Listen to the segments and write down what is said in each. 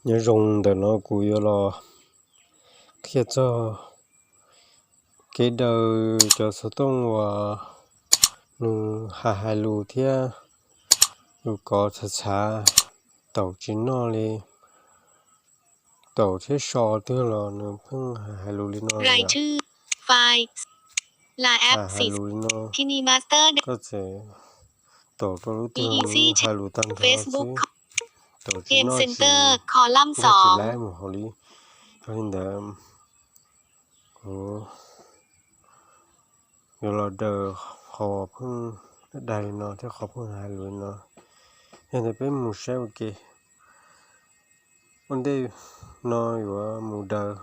Nyob zoo, ntawm no kuv yuav los qhia txog kev daws cov xov tooj uas nws hais hais lus thiab lus kov txhav txhav, taum tsis noj li, taum thiab so twg los nws pheej hais hais lus li no. Hais hais lus li no, koj txawm taum rau lub twg los nws hais lus tag nrho xwb, taum tsis noj li. Nkag tsis laib mus hauv li. Yog li ntawd kuv yuav los daws qhov pheej dag li no thiab qhov pheej hais lus li no. Yog ntawd peb mus saib ua ke. Ua ntej no yuav mus daws,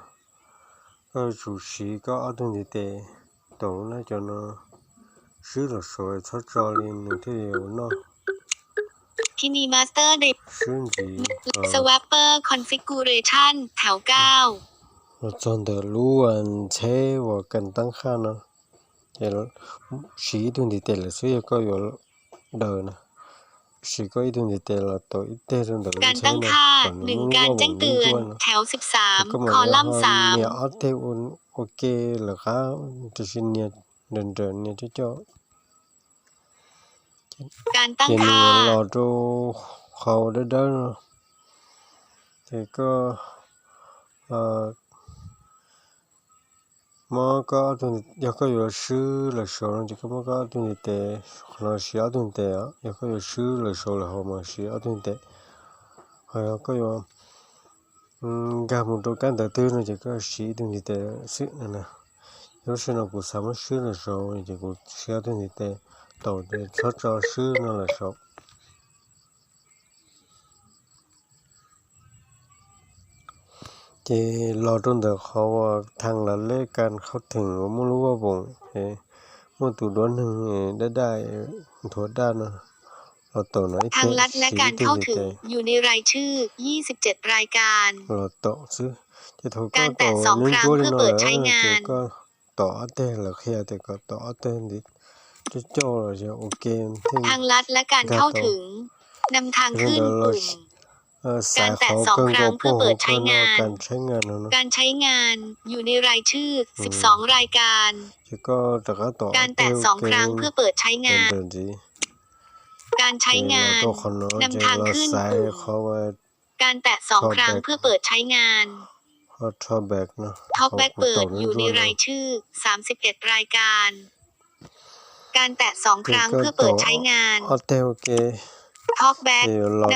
koj yuav tsum siv koj ob tug ntiv tes taum lub nab cov no swb los saud, txhob tso li nws thiaj li ua noj. Swb ntxiv, los txog ntawm lub ntxheb uas kas tab qhaj no, ces siv ib tug ntiv tes lawm xwb yog koj yuav daws na. Siv koj ib tug ntiv tes los taum ib teg rau ntawm lub ntxheb no kom nws muaj lub voj voom ncuab no. Koj mam li ho nias ob teg ua ke lawm qab, tiam sis nias nrawm nrawm, nias coj coj. Ces nws yuav los rau qhov dawb dawb no, ces koj muab koj ob tug, yog koj yuav swb lawm saud no ces koj muab koj ob tug ntiv tes, qhov no siv ob tug ntiv tes, yog koj yuav swb lawm saud lawm hauv mas siv ob tug ntiv tes. Ho yog koj yuav nkag mus rau kab ntawv twg no ces koj siv ib tug ntiv tes xwb na. Yog lub sij hawm no kuv xav muab swb lawm saud ces kuv siv ob tug ntiv tes taum ces txhob tso swb no lawm saud. Ces los rau ntawm qhov uas thaj las lej kas khaub theem uas muaj lub voj voom, muaj tus duab neeg daj daj, nthuav daj no, los taum no ib teg, siv ib tug ntiv tes los taum xwb. Ces thaum koj taum ncuab ncuab li no lawm ces koj taum ob teg, lawv qhia tias kom taum ob teg ntiv coj coj los yog ua ke thiaj nkag tau. Ntawd los xaiv qhov kawg nkaus puag hauv kawg no, kas tshaib ngas no no. Ces koj rov qab taum ob teg ua ke ntawm ntxiv. Ces los rau qhov no ces los xaiv qhov uas talkback, ho talkback no, ho kuv taum ncuab ncuab no. Ces koj taum ob teg ua ke, ces yuav los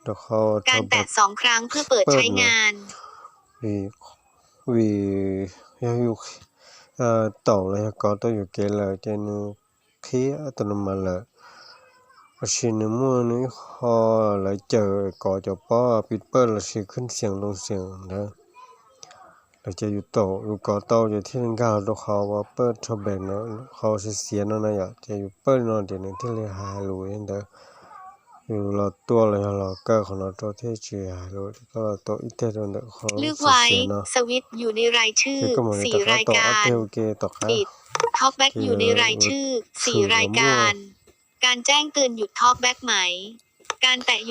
rau qhov talkback, vim yog yus taum los yog kov tau yuam kev lawm ces nws qhib automatic lawm. Los sis nws muaj nws ib qho lawv cawm kov cov pob pib pawj los sis khwb xiam loo xiam ntawd. Lawv ces yus taum yus kov tau ces thiaj li nkag los rau qhov uas pawj talkback no, qhov xiav xiav no na yom, ces yus pawj no ces nws thiaj li hais lus li ntawd. Yus los tua los yog los kaw qhov no rau thiaj tsis hais lus, ces koj los taum ib teg rau ntawm qhov xiav xiav no. Ces koj mam li rov qab taum ob teg ua ke tom qab. Ces yuav tsum los muaj qhov kab ntawd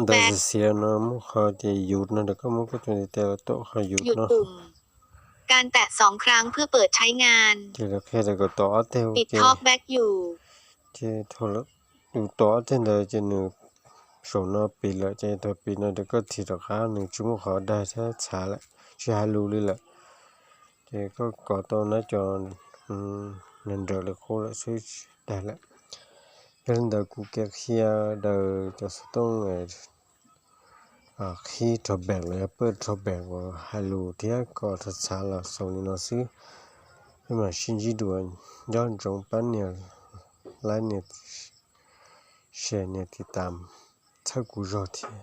xiav xiav no muaj qhov ces yus no, ces koj muab koj tus ntiv tes los taum qhov yus no. Ces lawv qhia tias kom taum ob teg ua ke. Ces thaum yus taum ob teg ntawd ces nws saum no pim lawm, ces thaum pim no ces koj thim rov qab, nws tsis muaj qhov dag thiab txhav lawm, tsis hais lus li lawm. Ces koj kov tau nab cov nrawm nrawm li qub lawm xwb, tsis dag lawm. Yog li ntawd kuv kev qhia daws cov xov tooj qhib talkback los yog pawj talkback uas hais lus thiab kov txhav txhav los xaus li no xwb. Peb mam sib ntsib dua, nco ntsoov pab nias like, nias share, nias tiv tam txhawb kuv zog thiab.